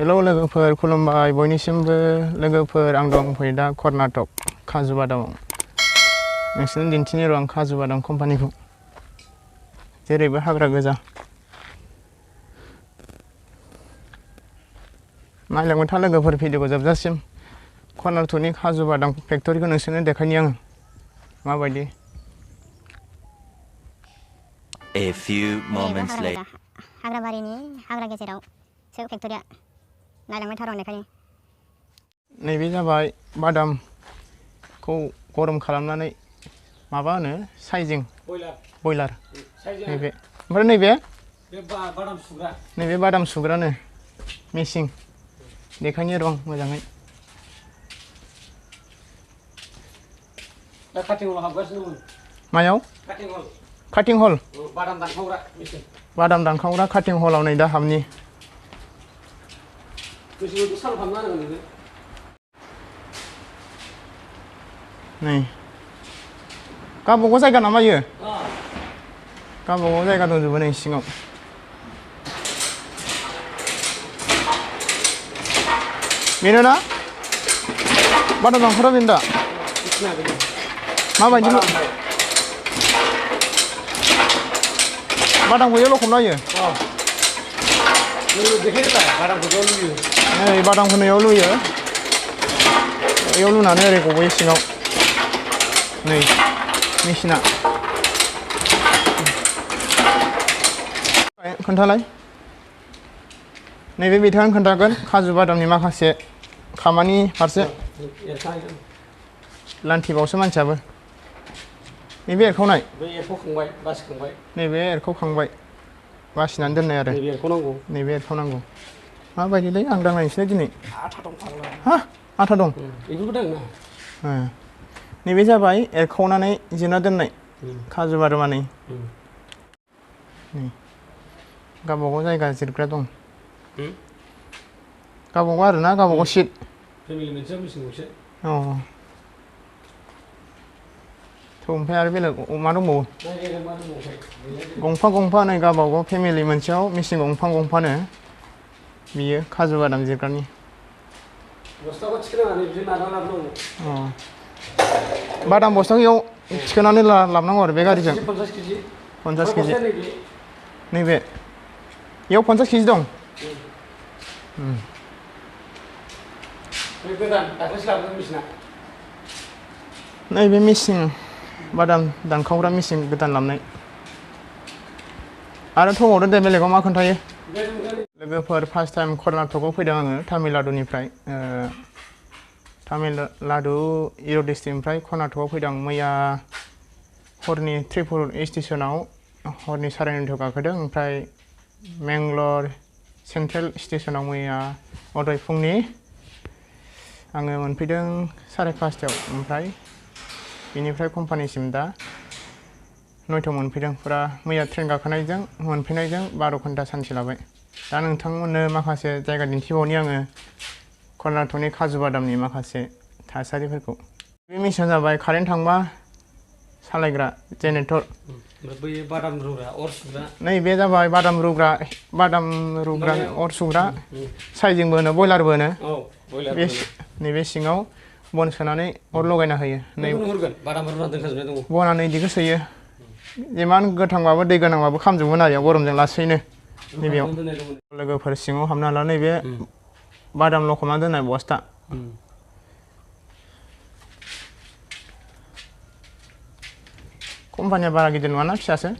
hello लोगोफोर खुलुमबाय बयनिसिमबो लोगोफोर आं दंफैयो दा कर्नाटक काजु बादामाव नोंसोरनो दिन्थिनो र' आं काजु बादाम कम्पानिखौ जेरैबो हाग्रा गोजा नायलांबाय था लोगोफोर भिडिअखौ जोबजासिम कर्नाटकनि काजु बादाम फेक्टरिखौ नोंसोरनो देखायनि आङो माबायदि A few moments later हाग्राबारिनि हाग्रा गेजेराव सो फेक्टरिया नायलांबाय थार देखायनि नैबे जाबाय बादामखौ गरम खालामनानै माबा होनो साइजिं बयलार नैबे ओमफ्राय नैबे बादाम सुग्रानो मेसिन देखायनि र' मोजाङै दा काटिं हल हाबगासिनो दं मायाव काटिं हल बादाम दानखावग्रा मेसिन बादाम दानखावग्रा काटिं हलाव नै दा हाबनि गोसोखौ साल खालामना होनांगोन नोङो नै गावबागाव जायगा नामा इयो गावबागाव जायगा दंजोबो नै सिङाव बेनो ना बादाम दानखावग्रा बेनो दा माबायदि बादामखौ इयाव लखबना होयो नै बादामखौ नैयाव लुयो इयाव लुनानै ओरै गबोयो सिङाव नै मेसिना खोन्थालाय नैबे बिथाङा खोन्थागोन काजु बादामनि माखासे खामानि फारसे लान्थिबावसो मानसियाबो नैबे एरखावनाय नैबे एरखावखांबाय बासिनानै दोननाय आरो नैबे एरखावनांगौ माबायदिलै आं दांनायनोसै दिनै हा आथा दं नैबे जाबाय एरखावनानै जिरना दोननाय काजु बादामा नै गावबागाव जायगा जिरग्रा दं गावबागाव आरोना गावबागाव सिट औ ओमफ्राय आरो बेलेग मा दंबावो गंफा नै गावबागाव फेमिलि मोनसेयाव मेसिन गंफानो बियो काजु बादाम जिरग्रानि बादाम बस्थाखौ इयाव थिखोनानै लाबोनांगौ आरो बे गारिजों 50 केजि नैबे इयाव 50 केजि दं नैबे मेसिन बादाम दानखावग्रा मेसिन गोदान लाबोनाय आरो थबावदो दे बेलेगाव मा खोन्थायो लोगोफोर फार्स्ट टाइम कर्नाटकआव फैदों आङो तामिलनाडुनिफ्राय तामिलनाडु इर'ड डिस्ट्रिक्टनिफ्राय कर्नाटकआव फैदों मैया हरनि त्रिपुर स्टेसनाव हरनि 9:30 गाखोदों ओमफ्राय मेंगलर सेन्ट्रेल स्टेसनाव मैया अदय फुंनि आङो मोनफैदों 5:30 ओमफ्राय बेनिफ्राय कम्पानिसिम दा 9 मोनफैदों फुरा मैया ट्रेन गाखोनायजों मोनफैनायजों 12 घन्टा सानसे लाबाय दा नोंथांमोननो माखासे जायगा दिन्थिबावनि आङो कर्नाटकनि काजु बादामनि माखासे थासारिफोरखौ बे मेसिना जाबाय कारेन्ट थांबा सालायग्रा जेनेरेटर नैबे जाबाय बादाम रुग्रा अर सुग्रा साइजिंबो होनो बयलारबो होनो नैबे सिङाव बन सोनानै अर लगायना होयो बना नै दिगो सोयो जिमान गोथांबाबो दै गोनांबाबो खामजोबगोन आरो गरमजों लासैनो नैबेयाव लोगोफोर सिङाव हाबना ला नैबे बादाम लखबना दोननाय बस्था कम्पानिया बारा गिदिर नङाना फिसासो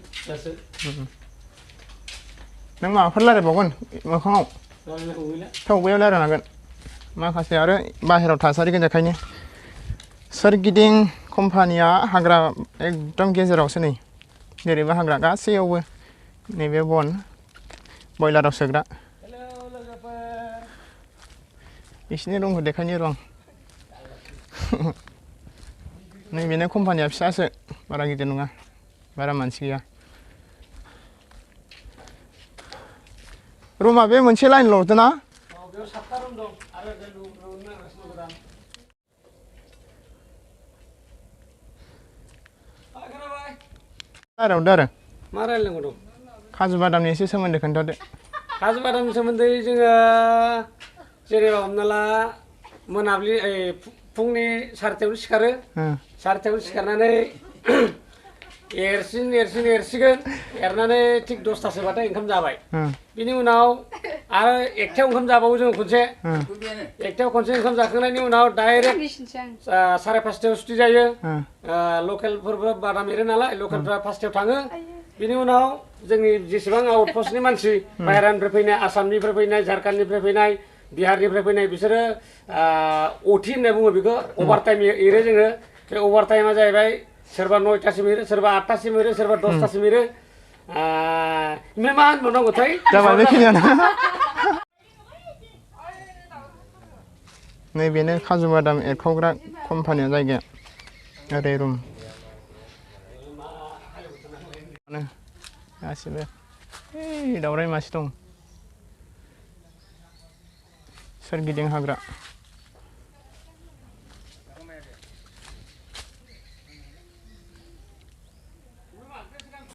नों माबाफोर रायज्लायबावगोन मोखाङाव थौबैयाव रायज्लायनांगोन माखासे आरो बाहेरायाव थासारि देखायनो सोरगिदिं कम्पानिया हाग्रा एकदम गेजेरावसो नै जेरैबो हाग्रा गासैयावबो नैबे बन बयलाराव सोग्रा बिसिनि रुमखौ देखायनो र' आं नैबेनो कम्पानिया फिसासो बारा गिदिर नङा बारा मानसि गैया रुमा बे मोनसे लाइनल'सो ना रायलायहरदो आरो मा रायलायनांगौ दं काजु बादामनि एसे सोमोन्दो खोन्थादो काजु बादामनि सोमोन्दै जोङो जेनेबा हमना ला मोनाबिलि फुंनि 4टायावनो सिखारो 4टायावनो सिखारनानै एरसिगोन एरनानै थिग 10टासोबाथाय ओंखाम जाबाय बिनि उनाव आरो 1टायाव ओंखाम जाबावो जों खनसे 1टायाव खनसे ओंखाम जाखांनायनि उनाव डाइरेक्ट 5:30टायाव सुटि जायो लकेलफोरबो बादाम एरो नालाय लकेलफ्रा 5टायाव थाङो बिनि उनाव जोंनि जेसेबां आउटपस्टनि मानसि बाहेरानिफ्राय फैनाय आसामनिफ्राय फैनाय झारखन्डनिफ्राय फैनाय बिहारनिफ्राय फैनाय बिसोरो अटि होनना बुङो बेखौ अभारटाइम एरो जोङो बे अभारटाइमा जाहैबाय सोरबा 9टासिम एरो सोरबा 8टासिम एरो सोरबा 10टासिम एरो ओमफ्राय मा होनबावनांगौथाय जाबाय बेखिनियानो नैबेनो काजु बादाम एरखावग्रा कम्पानिया जायगाया ओरै रुम गासिबो दावराय मासे दं सोरगिदिं हाग्रा